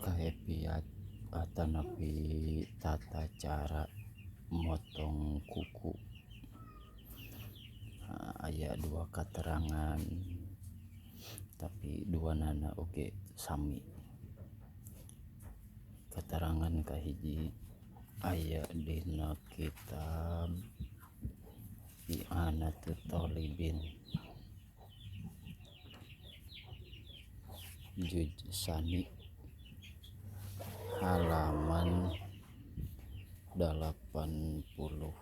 Kaepiat atanapi tata cara motong kuku. Aya dua katerangan tapi dua nana oge sami. Keterangan kahiji aya dina kitab I'anatut Thalibin Juz Sani halaman 84 85.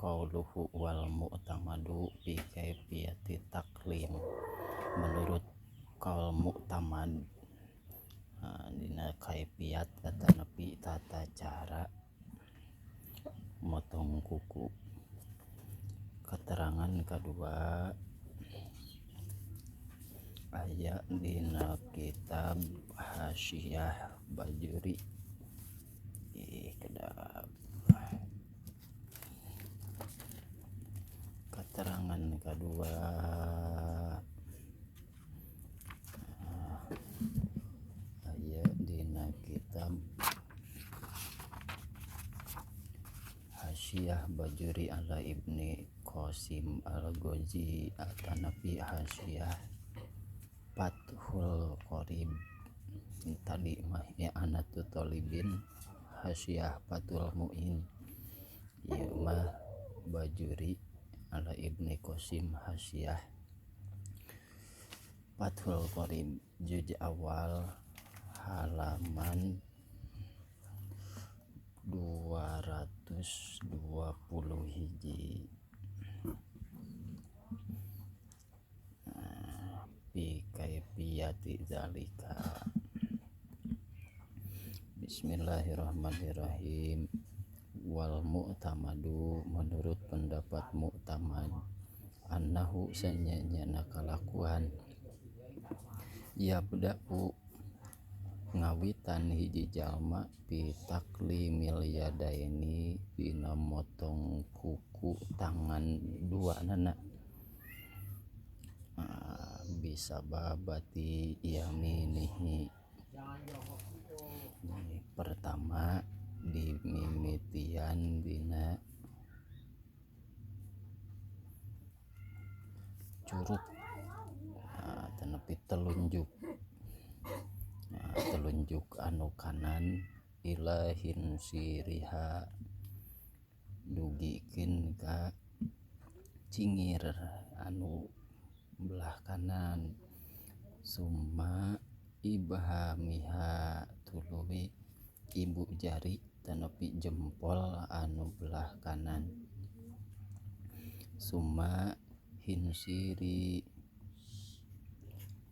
Qauluhu wal mu'tamadu fi kaifiyati taklim, menurut qaul mu'tamad dina kaifiat atanapi tata cara motong kuku. Keterangan kedua aya dina kitab Hasyiah Bajuri. Kedap. Keterangan kedua aya dina kitab Hasyiah Bajuri ala Ibni Qasim Al-Ghazi atanapi Hasyiah Fathul Qorib. Tadi mah I'anatut Thalibin, Hasyiah Fathul Mu'in. Ieu mah Bajuri ala Ibni Qasim Hasyiah Fathul Qorib juz awal halaman 220 hiji. Fi kaifiyati zalika. Bismillahirrahmanirrahim. Wal mu'tamadu, menurut pendapat mu'tamad, annahu sanyanya kalakuan yabda'u ngawitan hiji jalma fi taklimil yadaini dina motong kuku tangan dua nana bisa babati yaminihi. Pertama dimimitian dina curug tenepi telunjuk. Telunjuk anu kanan ilahin siriha dugikeun ka cingir anu belah kanan, summa ibhamiha tuluy ibu jari tenepi jempol anu belah kanan, summa hinsiri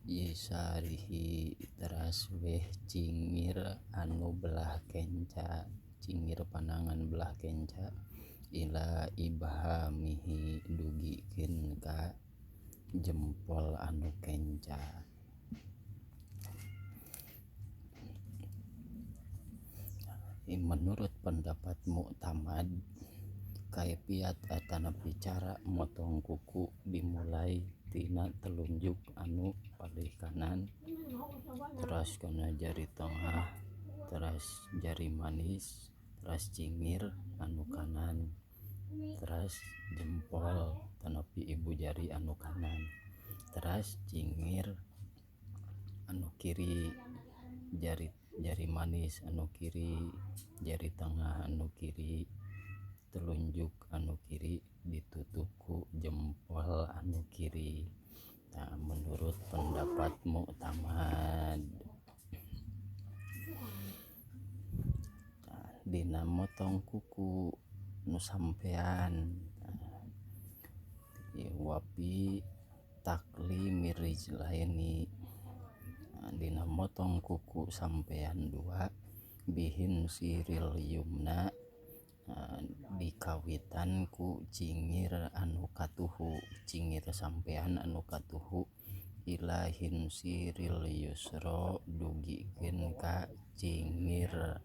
yisarihi teras weh cingir anu belah kenca, cingir panangan belah kenca ila ibhamihi dugikeun ka jempol anu kenca. Menurut pendapat mu'tamad, kaifiat atanapi cara motong kuku dimulai tina telunjuk anu palih kanan, teras kana jari tengah, teras jari manis, teras cingir anu kanan, teras jempol tanapi ibu jari anu kanan, teras cingir anu kiri, jari manis anu kiri, jari tengah anu kiri, telunjuk anu kiri ditutup ku jempol anu kiri. Nah, menurut pendapat mu'tamad, nah, dina motong kuku nu sampean, nah, wapi taklimir rijlaini, nah, dina motong kuku sampean dua bihin siril yumna, nah, dikawitan ku cingir anu katuhu, cingir sampean anu katuhu ilahin siril yusro dugikeun ka cingir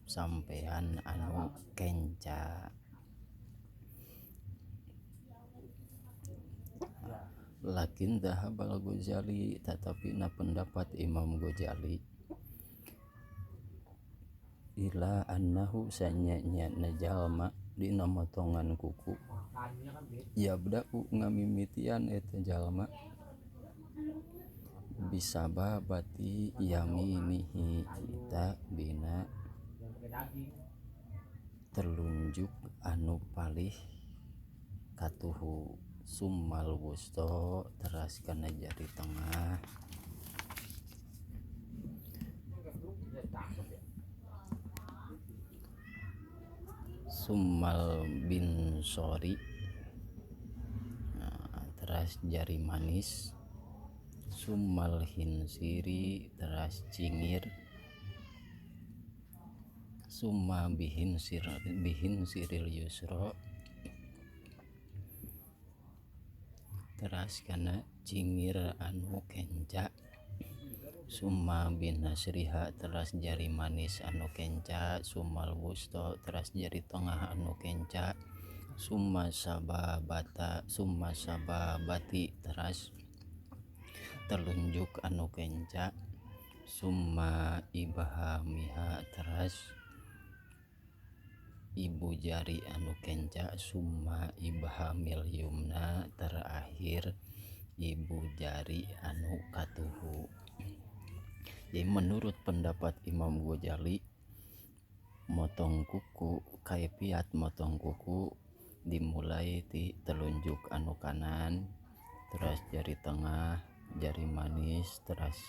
sampean anu kenca. Lakin dhahabal Ghazali tetapi na pendapat Imam Ghazali ila annahu sanya-nya na jalma dina motongan kuku yabda'u ngamimitian eta jalma bisababati yaminihi eta dina telunjuk anu palih katuhu summal wusto teras kana jari tengah summal binsori nah, teras jari manis summal hinsiri teras cingir summa bihinsir bihinsiril yusro teras kana cingir anu kenca summa binasriha teras jari manis anu kenca summal wusto teras jari tengah anu kenca summa sababata summa sababati teras telunjuk anu kenca summa ibhamiha teras ibu jari anu kenca summa ibhamil yumna terakhir ibu jari anu katuhu. Jadi menurut pendapat Imam Ghazali motong kuku kaifiat motong kuku dimulai ti telunjuk anu kanan teras jari tengah jari manis teras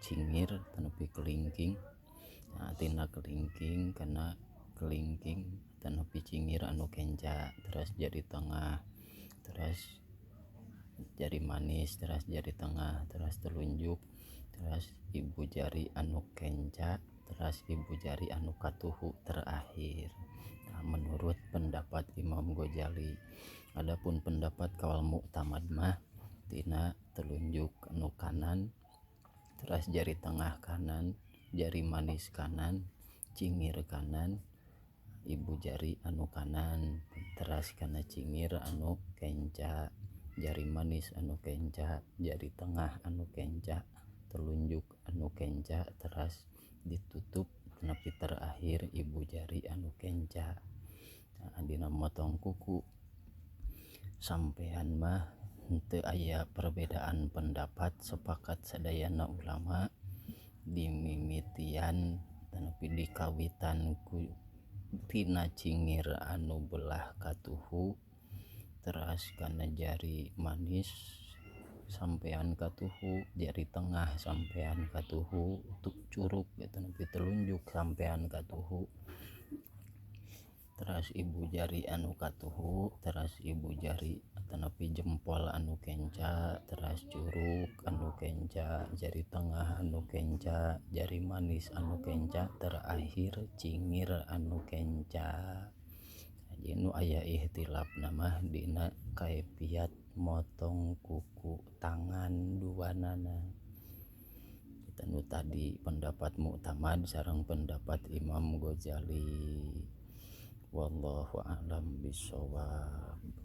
cingir tenepi kelingking. Nah, tina kelingking kana kelingking tenepi cingir anu kenca teras jari tengah teras jari manis teras jari tengah teras telunjuk teras ibu jari anu kenca teras ibu jari anu katuhu terakhir. Nah, menurut pendapat Imam Ghazali. Adapun pendapat kaul muktamad mah tina telunjuk anu kanan teras jari tengah kanan jari manis kanan cingir kanan ibu jari anu kanan teras kana cingir anu kenca jari manis anu kenca jari tengah anu kenca telunjuk anu kenca teras ditutup nepi terakhir ibu jari anu kenca. Nah, dina motong kuku sampean mah henteu aya perbedaan pendapat, sepakat sadayana ulama dimimitian nepi dikawitan ku tina cingir anu belah katuhu teras kana jari manis sampean katuhu jari tengah sampean katuhu tuk curug gitu nepi telunjuk sampean katuhu teras ibu jari anu katuhu teras ibu jari tenepi jempol anu kenca teras curug anu kenca jari tengah anu kenca jari manis anu kenca terakhir cingir anu kenca. Jadi nu aya ihtilaf mah dina kaifiat motong kuku tangan duanana. Kita nu tadi pendapat muktamad sareng pendapat Imam Ghazali. Wallahu a'lam bishawab.